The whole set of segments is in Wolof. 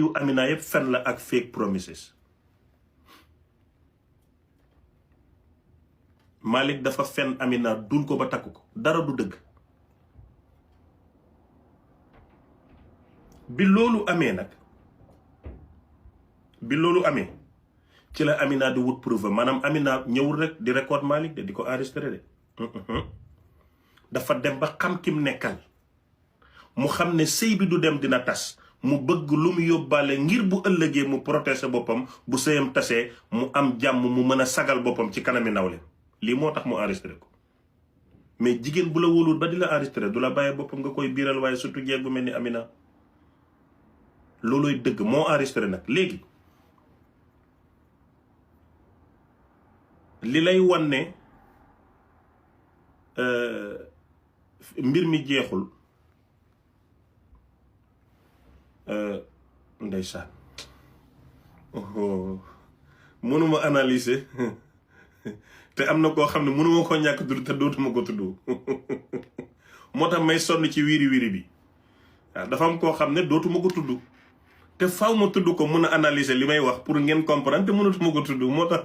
mbiru Amina yëpp fen la ak fake promises. Malick dafa fen Amina dul ko ba takku ko dara du dëgg. bi loolu amee ci la Amina di wut preuve maanaam Amina ñëwul rek di record Malick de di ko enregistré de dafa dem ba xam kim nekkal mu xam ne sëy bi du dem dina tas mu bëgg lu mu yóbbaale ngir bu ëllëgee mu protéger boppam bu sëyam tasee mu am jàmm mu mën a sagal boppam ci kanami nawle lii moo tax mu enregistré ko mais jigéen bu la wóolul ba di la enregistré du la bàyyi boppam nga koy biiral waaye surtout jeeg bu mel ni Amina loolooy dëgg moo enregistré nag léegi li lay wan ne mbir mi jeexul ndeysaan mënuma analyser te am na koo xam ne mënuma ko ñàkk tudd te dootuma ko tudd moo tax may sonn ci wiiri wiiri bi waaw dafa am koo xam ne dootuma ko tudd te faw ma tudd ko mun a analyser li may wax pour ngeen comprendre te mënatuma ko tudd moo tax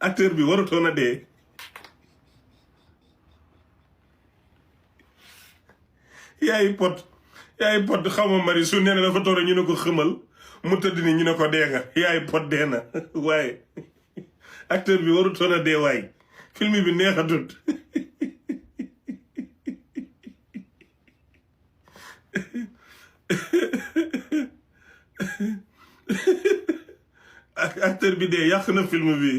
acteur bi warutoon a dee. yaay pot xaw ma mari su nee na dafa toore ñu ne ko xëmal mu tëdd ni ñu ne ko dee nga yaay pot dee na waaye acteur bi warutoon a dee waay film bi neexatut. acteur bi dee yàq na film bi.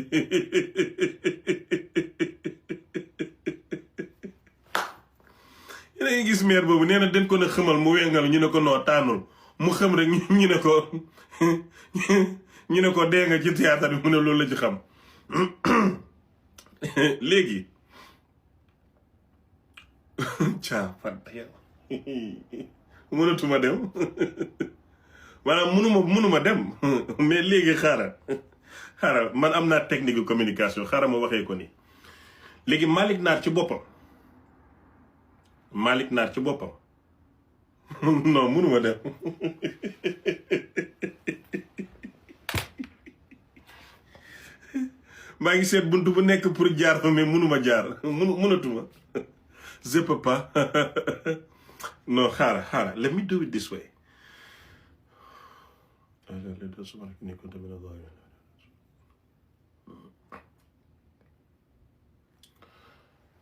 yéen a ngi gis maire boobu nee na den ko ne xamal mu wengal ñu ne ko noo taanul mu xam rek ñu ne ko dee nga ci théâtre bi mu ne loolu la ci xam. léegi caa fanta yow mënatuma dem maanaam mënuma dem mais léegi xaaral man am naa technique de communication xaaral ma waxee ko ni léegi Malick Naar ci boppam non mënuma dem maa ngi seet buntu bu nekk pour jaar fa mais mënuma jaar mënatuma je peux pas non xaaral let me do it this way.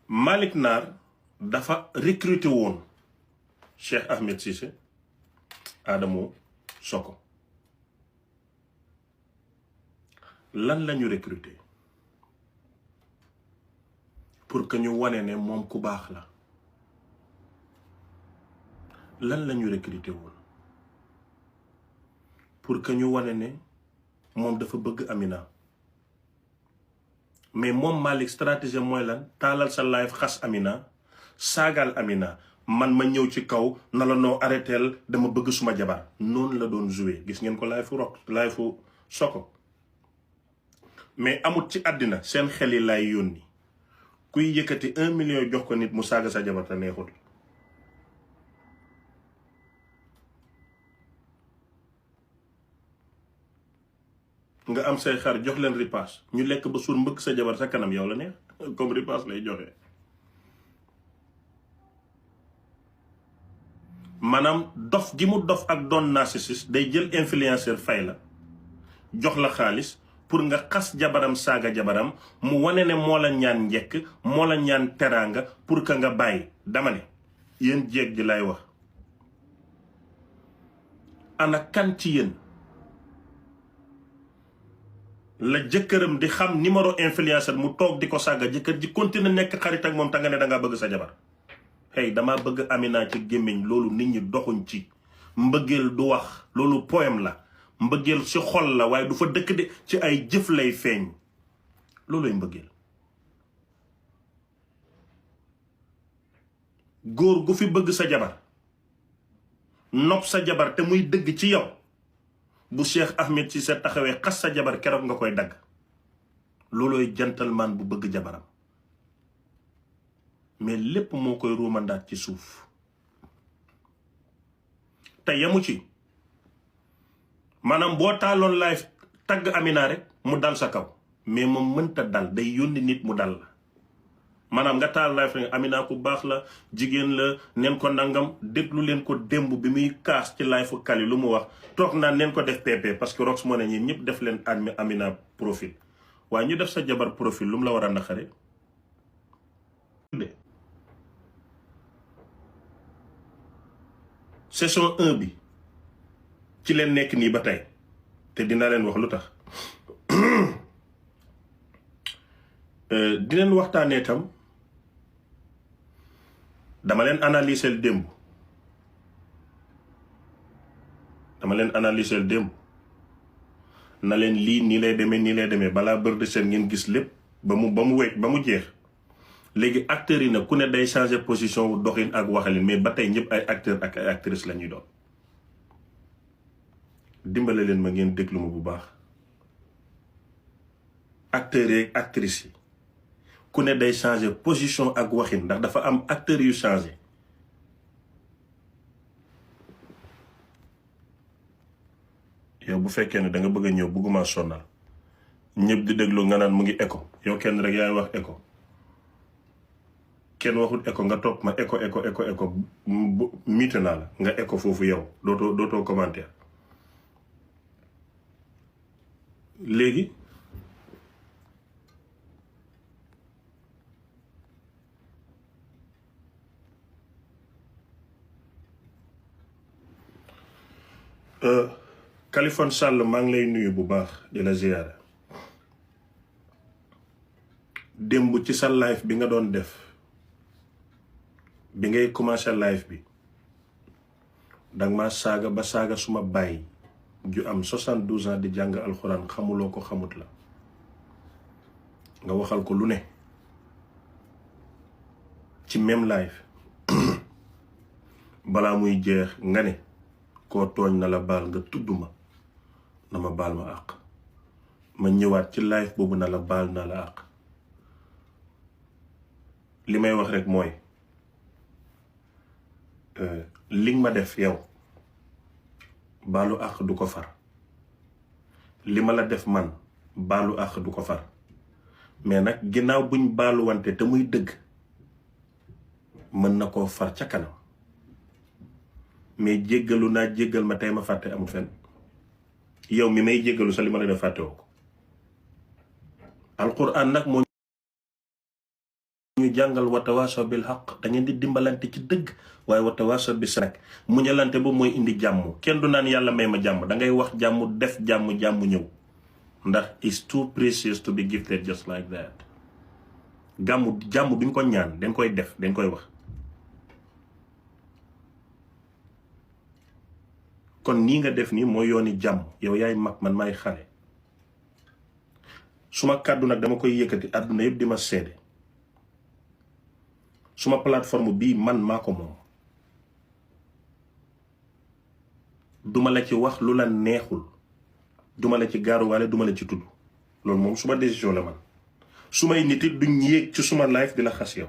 Malick Naar dafa recruter woon Cheikh Ahmed Cissé Adamo Soko lan lañu recruter pour que ñu wane ne moom ku baax la lan lañu recruter woon pour que ñu wane ne moom dafa bëgg Amina mais moom Malick stratégie mooy lan taalal sa live xas Amina saagal Amina man ma ñëw ci kaw na la noo arrêteel dama bëgg suma jabar noonu la doon jouer gis ngeen ko live fu Soko mais amut ci àddina seen xel yi lay yónni kuy yëkkati 1 million jox ko nit mu saaga sa jabar te neexul. nga am say xar jox leen ripaas ñu lekk ba suur mbëkk sa jabar sa kanam yow la neex comme ripaas lay joxe. maanaam dof gi mu dof ak doon narcissiste day jël influenceur fay la jox la xaalis pour nga xas jabaram saaga jabaram mu wane ne moo la ñaan njekk moo la ñaan teraanga pour que nga bàyyi. dama ne yéen jeeg ji lay wax ana kan ci yéen la jëkkëram di xam numéro influenceur mu toog di ko saaga jëkkër ji continue nekk xarit ak moom ta nga ne dangaa bëgg sa jabar. hey damaa bëgg Amina ci gémmiñ loolu nit ñi doxuñ ci mbëggeel du wax loolu poème la mbëggeel ci xol la waaye du fa dëkk de ci ay jëf lay feeñ looluy mbëggeel. góor gu fi bëgg sa jabar nopp sa jabar te muy dëgg ci yow bu Cheikh Ahmed ci sa taxawee xas sa jabar keroog nga koy dagg loolooy gentleman bu bëgg jabaram mais lépp moo koy ruumandaat ci suuf te yamu ci maanaam boo taaloon live tagg Amina rek mu dal sa kaw mais moom mënta dal, day yónni nit mu dal la. maanaam nga taal live rek Amina ku baax la, jigéen la, neen ko nangam. déglu leen ko démb bi muy kaas ci live fu Kali lu mu wax, toog naa neen ko def PP parce que Rox moo ne ñi ñëpp def leen Amina profil. waaye ñu def sa jabar profil lu mu la war a naqare. saison 1 bi ci leen nekk nii ba tey te dinaa leen wax lu tax. dineen waxtaanee tam dama leen analyser démb na leen lii nii lay demee balaa bër de seen ngeen gis lépp ba mu jeex. léegi acteurs yi nag ku ne day changer position wu doxin ak waxalin mais ba tey ñëpp ay acteurs ak ay actrices la ñuy doon. dimbale leen ma ngeen déglu ma bu baax. acteurs yi ak actrices yi ku ne day changer position ak waxin ndax dafa am acteurs yu changer. yow bu fekkee ne da nga bëgg a ñëw bëgguma sonal ñëpp di déglu nga naan mu ngi écho yow kenn rek yaay wax écho. kenn waxul écho nga topp ma écho miite naa la nga écho foofu yow dootoo commentaire. léegi Kaliphone Sall maa ngi lay nuyu bu baax di la ziyaara. démb ci sa live bi nga doon def bi ngay commencé live bi danga ma saaga ba saaga suma bàyyi ju am 72 ans di jàng alxuraan xamuloo ko xamut la nga waxal ko lu ne ci même live balaa muy jeex nga ne koo tooñ na la baal nga tudd ma na ma baal ma àq ma ñëwaat ci live boobu na la baal na la àq. li may wax rek mooy li nga ma def yow baalu àq du ko far, li ma la def man baalu àq du ko far, mais nag ginnaaw buñ baalu wante te muy dëgg mën na koo far ca kanam. mais jéggalu naa jéggal ma tey ma fàtte amul fenn. yow mi may jéggalu sa li ma la def fàtte woo ko. alquran nag moo ñu jàngal watawaasaw bil xaq da ngeen di dimbalante ci dëgg waaye watawaasaw bi sa nag muñalante boobu mooy indi jàmm. kenn du naan yàlla may ma jàmm, da ngay wax jàmm def jàmm ñëw ndax it's too precious to be gifted just like that. jàmm bi ñu ko ñaan dañ koy def dañ koy wax. kon nii nga def nii mooy yooni jàmm. yow yaay mag man maay xale. suma kàddu nag dama koy yëkkati àdduna yëpp di ma seede. suma plateforme bii man maa ko moom. duma la ci wax lu la neexul, duma la ci gaaruwaale, duma la ci tudd. loolu moom suma décision la man. sumay nit it duñ yéeg ci suma live di la xas yow.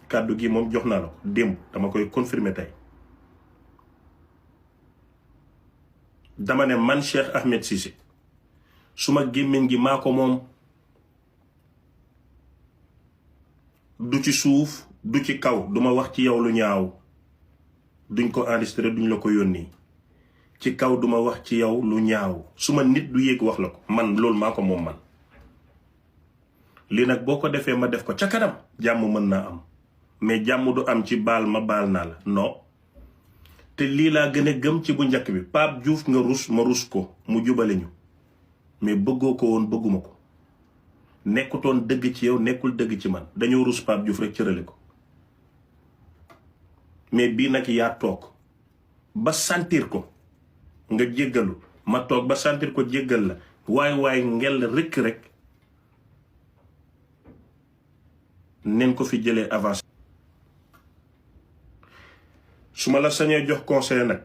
kàddu gi moom jox naa la ko démb dama koy confirmer tey. dama ne man Cheikh Ahmed Cissé suma gémmiñ gi maa ko moom. du ci suuf du ci kaw duma wax ci yow lu ñaaw, duñ ko enregistré duñ la ko yónni. ci kaw duma wax ci yow lu ñaaw, suma nit du yéeg wax la ko man loolu maa ko moom man. lii nag boo ko defee ma def ko ca kanam jàmm mën naa am, mais jàmm du am ci baal ma baal naa la non. te lii laa gën a gëm ci bu njëkk bi Pape Diouf nga rus ma rus ko mu jubale ñu, mais bëggoo ko woon bëgguma ko. nekkutoon dëgg ci yow nekkul dëgg ci man, dañoo rus Pape Diouf rek cërale ko. mais bii nag yaa toog ba sentir ko nga jéggalu, ma toog ba sentir ko jéggal la waay ngel rëkk rek neen ko fi jëlee avancé. su ma la sañee jox conseil nag